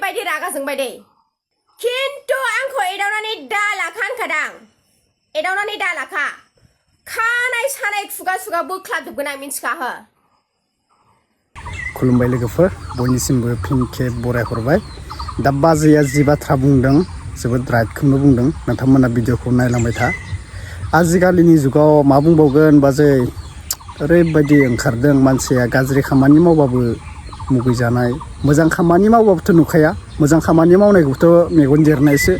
ओरैबायदि रागा जोंबाय दे खिन्थु आंखौ एदावनानै दालाखा होनखादां एदावनानै दालाखा खानाय सानाय खुगा सुगा बोख्लाबजोबगोन आं मिन्थिखाहो खुलुमबाय लोगोफोर बयनिसिमबो फिन खेब बरायहरबाय दा बाजैया जि बाथ्रा बुंदों जोबोद राइटखौनो बुंदों नोंथांमोना भिडिअखौ नायलांबाय था आजिखालिनि जुगाव मा बुंबावगोन बाजै ओरैबायदि ओंखारदों मानसिया गाज्रि खामानि मावबाबो मुगैजानाय मोजां खामानि मावबाबोथ' नुखाया मोजां खामानि मावनायखौथ' मेगन देरनायसो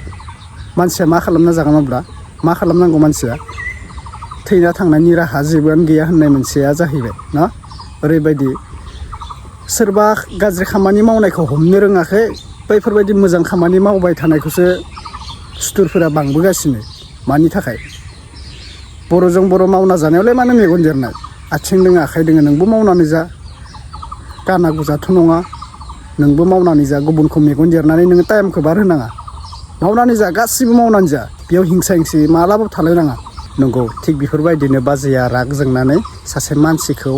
मानसिया मा खालामना जागोन अब्ला मा खालामनांगौ मानसिया थैना थांनायनि राहा जेबोआनो गैया होननाय मोनसेया जाहैबाय ना ओरैबायदि सोरबा गाज्रि खामानि मावनायखौ हमनो रोङाखै बैफोरबायदि मोजां खामानि मावबाय थानायखौसो सुथुरफोरा बांबोगासिनो मानि थाखाय बर'जों बर' मावना जानायावलाय मानो मेगन देरनाय आथिं दोङो आखाइ दोङो नोंबो मावनानै जा गाना गुजाथ' नङा नोंबो मावनानै जा गुबुनखौ मेगन देरनानै नोङो टाइमखौ बारहोनाङा मावनानै जा गासिबो मावनानै जा बेयाव हिंसा हिंसि मालाबाबो थालायनाङा नंगौ थिग बेफोरबायदिनो बाजैया राग जोंनानै सासे मानसिखौ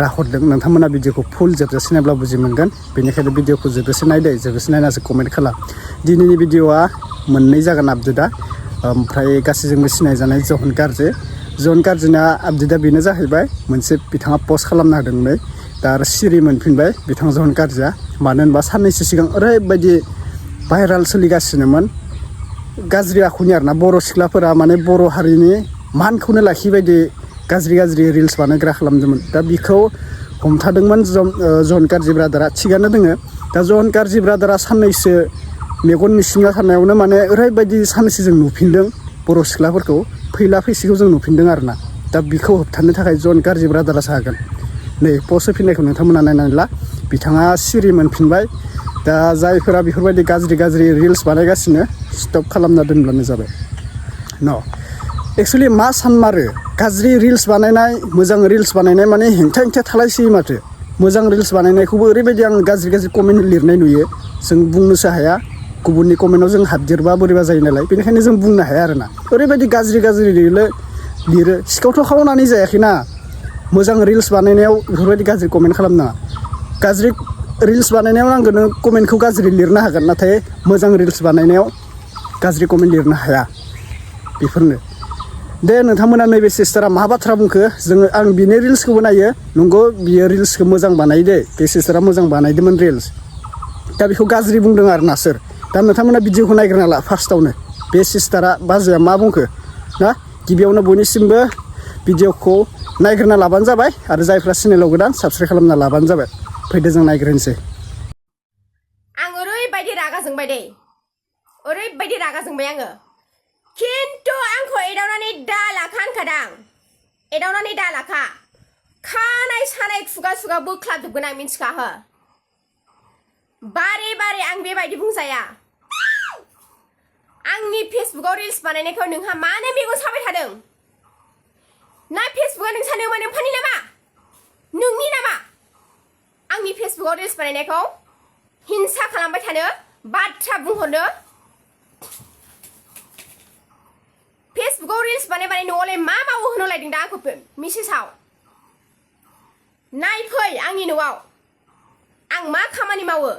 राहरदों नोंथांमोना भिडिअखौ फुल जोबजासे नायब्ला बुजि मोनगोन बेनिखायनो भिडिअखौ जोबजासे नायदो जोबजासे नायनासो कमेन्ट खालाम दिनैनि भिडिअआ मोननै जागोन आपडेटआ ओमफ्राय गासैजोंबो सिनायजानाय जहन गार्जिना आपडेटआ बेनो जाहैबाय मोनसे बिथाङा पस्ट खालामना होदोंमोन दा आरो सिरि मोनफिनबाय बिथां जहन गार्जिया मानो होनबा साननैसो सिगां ओरैबायदि भाइराल सोलिगासिनोमोन गाज्रि आखुनि आरोना बर' सिख्लाफोरा माने बर' हारिनि मानखौनो लाखिबायदि गाज्रि रिल्स बानायग्रा खालामदोंमोन दा बिखौ हमथादोंमोन जहन गार्जि ब्रादारा थिगानो दोङो दा जहन गार्जि ब्रादारा साननैसो मेगन मिसिंना थानायावनो माने ओरैबायदि साननैसो जों नुफिनदों बर' सिख्लाफोरखौ फैला फैसिखौ जों नुफिनदों आरोना दा बिखौ होबथानो थाखाय जहन गार्जि ब्रादारासो हागोन नै पस्ट होफिननायखौ नोंथांमोना नायनानै ला बिथाङा सिरि मोनफिनबाय दा जायफोरा बेफोरबायदि गाज्रि रिल्स बानायगासिनो स्टप खालामना दोनब्लानो जाबाय न एक्सुवेलि मा सानमारो गाज्रि रिल्स बानायनाय मोजां रिल्स बानायनाय माने हेंथा थालायसै माथो मोजां रिल्स बानायनायखौबो ओरैबायदि आं गाज्रि कमेन्ट लिरनाय नुयो जों बुंनोसो हाया गुबुननि कमेन्टआव जों हाबदेरबा बोरैबा जायो नालाय बेनिखायनो जों बुंनो हाया आरोना ओरैबायदि गाज्रि लिरो सिखावथ' खावनानै जायाखैना मोजां रिल्स बानायनायाव बेफोरबायदि गाज्रि कमेन्ट खालामनाङा गाज्रि रिल्स बानायनायाव नांगौ नों कमेन्टखौ गाज्रि लिरनो हागोन नाथाय मोजां रिल्स बानायनायाव गाज्रि कमेन्ट लिरनो हाया बेफोरनो दे नोंथांमोना नैबे सिस्टारा मा बाथ्रा बुंखो जोङो आं बिनि रिल्सखौबो नायो नंगौ बियो रिल्सखौ मोजां बानायो दे बे सिस्टारा मोजां बानायदोंमोन रिल्स दा बेखौ गाज्रि बुंदों आरो ना सोर दा नोंथांमोना भिडिअखौ नायग्रोना ला फार्स्टआवनो बे सिस्टारा बाजैया मा बुंखो ना गिबियावनो बयनिसिमबो भिडिअखौ नायग्रोना लाबानो जाबाय आरो जायफ्रा चेनेलाव गोदान साबस्क्राइब खालामना लाबानो जाबाय फैदो जों नायग्रोनोसै आं ओरैबायदि रागा जोंबाय दे ओरैबायदि रागा जोंबाय आङो खिन्थु आंखौ एदावनानै दालाखा होनखादां एदावनानै दालाखा खानाय सानाय खुगा सुगा बोख्लाबजोबगोन आं मिन्थिखाहो बारे आं बेबायदि बुंजाया आंनि फेसबुकाव रिल्स बानायनायखौ नोंहा मानो मेगन साबाय थादों ना फेसबुकआ नोंसानो मा नोंफानि नामा नोंनि नामा आंनि फेसबुकाव रिल्स बानायनायखौ हिंसा खालामबाय थानो बाथ्रा बुंहरनो फेसबुकाव रिल्स बानाय न'आवलाय मा मावो होनलायदों दा आंखौ मेसेजाव नायफै आंनि न'आव आं मा खामानि मावो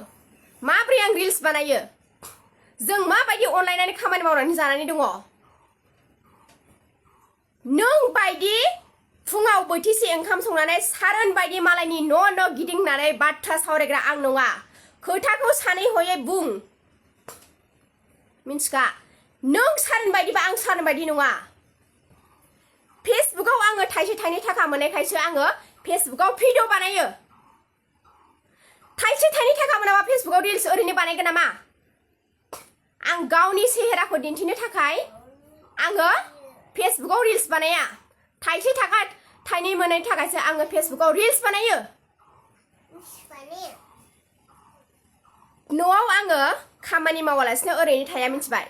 माब्रै आं रिल्स बानायो जों माबायदि अनलायनानै खामानि मावनानै जानानै दङ नों बायदि फुङाव बोथिसे ओंखाम संनानै सारोन बायदि मालायनि न' गिदिंनानै बाथ्रा सावरायग्रा आं नङा खोथाखौ सानै हयै बुं मिन्थिखा नों सारोन बायदिबा आं सारोन बायदि नङा फेसबुकाव आङो थाइसे थाइनै थाखा मोननायखायसो आङो फेसबुकाव भिडिअ बानायो थाइसे थाइनै थाखा मोनाबा फेसबुकाव रिल्स ओरैनो बानायगोन नामा आं गावनि सेहेराखौ दिन्थिनो थाखाय आङो फेसबुकाव रिल्स बानाया थाइसे थाखा थाइनै मोननायनि थाखायसो आङो फेसबुकाव रिल्स बानायो न'आव आङो खामानि मावालासिनो ओरैनो थाया मिन्थिबाय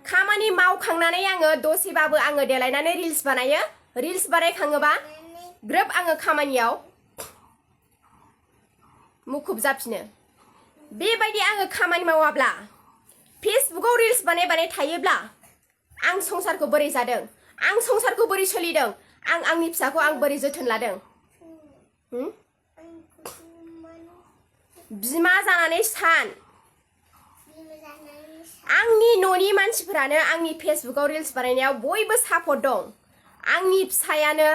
खामानि मावखांनानै आङो दसेबाबो आङो देलायनानै रिल्स बानायो रिल्स बानायखाङोबा ग्रोब आङो खामानियाव मुखुब जाफिनो बेबायदि आङो खामानि मावाब्ला फेसबुकाव रिल्स बानाय थायोब्ला आं संसारखौ बोरै जादों आं संसारखौ बोरै सोलिदों आं आंनि फिसाखौ आं बोरै जोथोन लादों बिमा जानानै सान आंनि न'नि मानसिफोरानो आंनि फेसबुकाव रिल्स बानायनायाव बयबो सापर्ट दं आंनि फिसायानो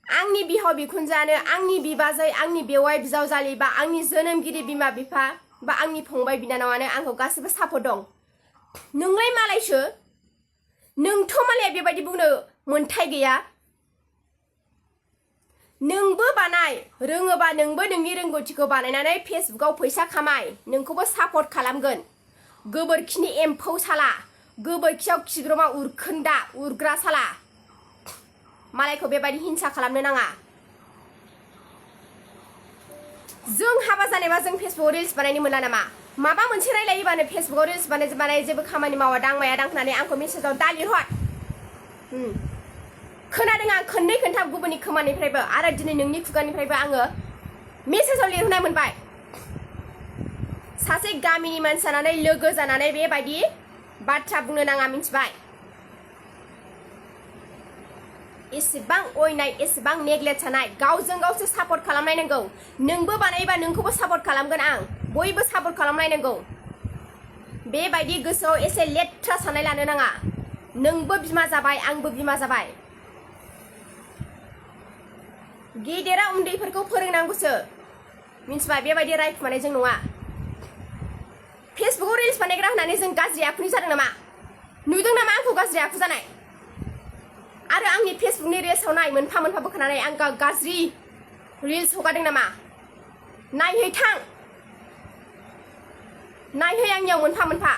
आंनि बिहाव बिखुनजोआनो आंनि बिबाजै आंनि बेवाइ बिजावजालि बा आंनि जोनोमगिरि बिमा बिफा बा आंनि फंबाय बिनानावानो आंखौ गासिबो सापर्ट दं नोंलाय मालायसो नोंथ' मालाया बेबायदि बुंनो मोन्थाय गैया नोंबो बानाय रोङोबा नोंबो नोंनि रोंगौथिखौ बानायनानै फेसबुकाव फैसा खामाय नोंखौबो सापर्ट खालामगोन गोबोरखिनि एम्फौ साला गोबोरखियाव खिग्रमा उरखोन्दा उरग्रा साला मालायखौ बेबायदि हिंसा खालामनो नाङा जों हाबा जानायबा जों फेसबुकाव रिल्स बानायनो मोना नामा माबा मोनसे रायलायोबानो फेसबुकाव रिल्स बानाय जेबो खामानि मावा दांमाया दांनानै आंखौ मेसेजाव दालिहर खोनादों आं खननै खोन्थाम गुबुननि खोमानिफ्रायबो आरो दिनै नोंनि खुगानिफ्रायबो आङो मेसेजाव लिरहरनाय मोनबाय सासे गामिनि मानसि जानानै लोगो जानानै बेबायदि बाथ्रा बुंनो नाङा मिथिबाय एसेबां अयनाय एसेबां नेग्लेक्ट जानाय गावजों गावसो सापर्ट खालामलायनांगौ नोंबो बानायोबा नोंखौबो सापर्ट खालामगोन आं बयबो सापर्ट खालामलायनांगौ बेबायदि गोसोआव एसे लेथ्रा साननाय लानो नाङा नोंबो बिमा जाबाय आंबो बिमा जाबाय गेदेरा उन्दैफोरखौ फोरोंनांगौसो मिथिबाय बेबायदि रायखुमानायजों नङा फेसबुकाव रिल्स बानायग्रा होननानै जों गाज्रि आखुनि जादों नामा नुदों नामा आंखौ गाज्रि आखु जानाय आरो आंनि फेसबुकनि रिल्सआव नाय मोनफा मोनफा बोखानानै आं गाज्रि रिल्स हगारदों नामा नायहै थां नायहै आंनियाव मोनफा मोनफा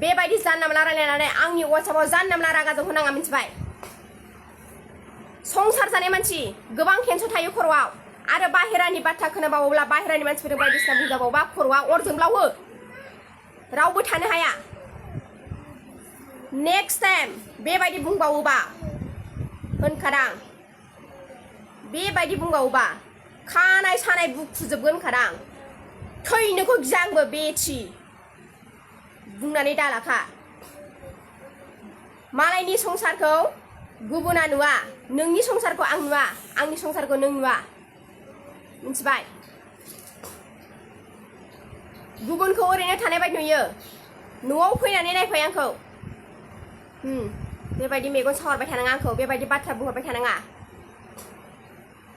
बेबायदि जानला मोनला रायलायनानै आंनि वाट्सएपआव जानला मोनला रागाजों होनाङा मिथिबाय संसार जानाय मानसि गोबां टेनसन थायो खर'आव आरो बाहेरानि बाथ्रा खोनाबावोब्ला बाहेरानि मानसिफोरजों बायदिसिना बुंजाबावोबा खर'आ अर जोंब्लावो रावबो थानो हाया नेक्स्ट टाइम बेबायदि बुंबावोबा होनखादां बेबायदि बुंबावोबा खानाय सानाय बुखुजोबगोन खादां थैनोखौ गिया आंबो बेथि बुंनानै दालाखा मालायनि संसारखौ गुबुना नुवा नोंनि संसारखौ आं नुवा आंनि संसारखौ नों नुवा मिथिबाय गुबुनखौ ओरैनो थानाय बायदि नुयो न'आव फैनानै नायफै आंखौ बेबायदि मेगन साहरबाय थानाङा आंखौ बेबायदि बाथ्रा बुंहरबाय थानाङा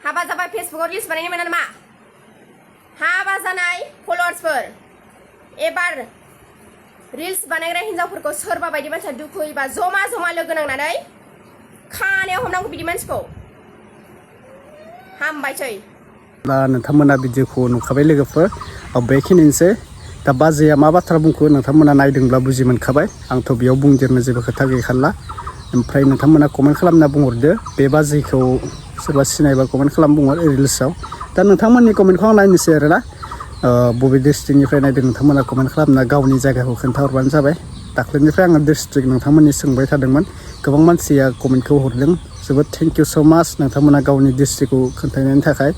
हाबा जाबाय फेसबुकाव रिल्स बानायनो मोना नामा हाबा जानाय फलोवार्सफोर एबार रिल्स बानायग्रा हिन्जावफोरखौ सोरबा बायदि मानसिया दुखु होयोबा जमा जमा लोगो नांनानै खानायाव हमनांगौ बिदि मानसिखौ हामबायसै दा नोंथांमोना भिडिअखौ नुखाबाय लोगोफोर बेखिनिसै दा बाजैया मा बाथ्रा बुंखो नोंथांमोना नायदोंब्ला बुजि मोनखाबाय आंथ' बेयाव बुंदेरनो जेबो खोथा गैखाला ओमफ्राय नोंथांमोना कमेन्ट खालामना बुंहरदो बे बाजैखौ सोरबा सिनायबा कमेन्ट खालाम बुंहर रिल्सआव दा नोंथांमोननि कमेन्टखौ आं नायनोसै आरोना बबे डिस्ट्रिक्टनिफ्राय नायदों नोंथांमोना कमेन्ट खालामना गावनि जायगाखौ खोन्थाहरबानो जाबाय दाख्लैनिफ्राय आङो डिस्ट्रिक्ट नोंथांमोननि सोंबाय थादोंमोन गोबां मानसिया कमेन्टखौ हरदों जोबोद थेंक इउ सो माच नोंथांमोना गावनि डिस्ट्रिक्टखौ खोन्थानायनि थाखाय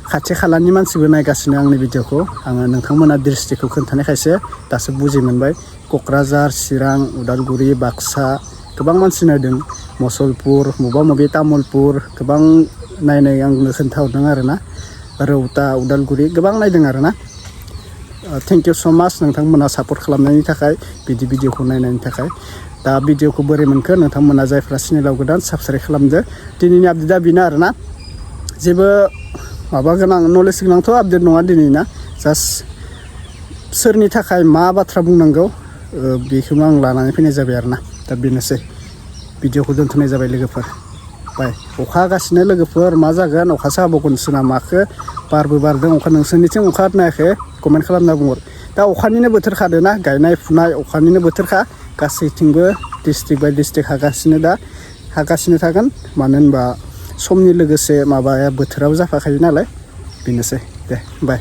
खाथि खालानि मानसिबो नायगासिनो आंनि भिडिअखौ आङो नोंथांमोना डिस्ट्रिक्टखौ खोन्थानायखायसो दासो बुजि मोनबाय क'क्राझार चिरां उदालगुरि बाक्सा गोबां मानसि नायदों मुसलपुर मबा मबि तामुलपुर गोबां नायनाय आंनो खोन्थाहरदों आरोना रौता उदालगुरि गोबां नायदों आरोना थेंक इउ सो माच नोंथांमोना सापर्ट खालामनायनि थाखाय बिदि भिडिअखौ नायनायनि थाखाय दा भिडिअखौ बोरै मोनखो नोंथांमोना जायफ्रा चेनेलाव गोदान साबस्क्राइब खालामदो दिनैनि आपडेटआ बेनो आरोना जेबो माबा गोनां नलेज गोनांथ' आपडेट नङा दिनैना जास्ट सोरनि थाखाय मा बाथ्रा बुंनांगौ बेखौनो आं लानानै फैनाय जाबाय आरोना दा बेनोसै भिडिअखौ दोनथ'नाय जाबाय लोगोफोर बाय अखा हागासिनो लोगोफोर मा जागोन अखासो हाबावगोनसो ना माखो बारबो बारदों अखा नोंसोरनिथिं अखा नायाखै कमेन्ट खालामना बुंहर दा अखानिनो बोथोर खादोना गायनाय फुनाय अखानिनो बोथोरखा गासैथिंबो डिस्ट्रिक्ट बाय डिस्ट्रिक्ट हागासिनो दा हागासिनो थागोन मानो होनबा समनि लोगोसे माबाया बोथोराव जाफाखायो नालाय बेनोसै दे बाय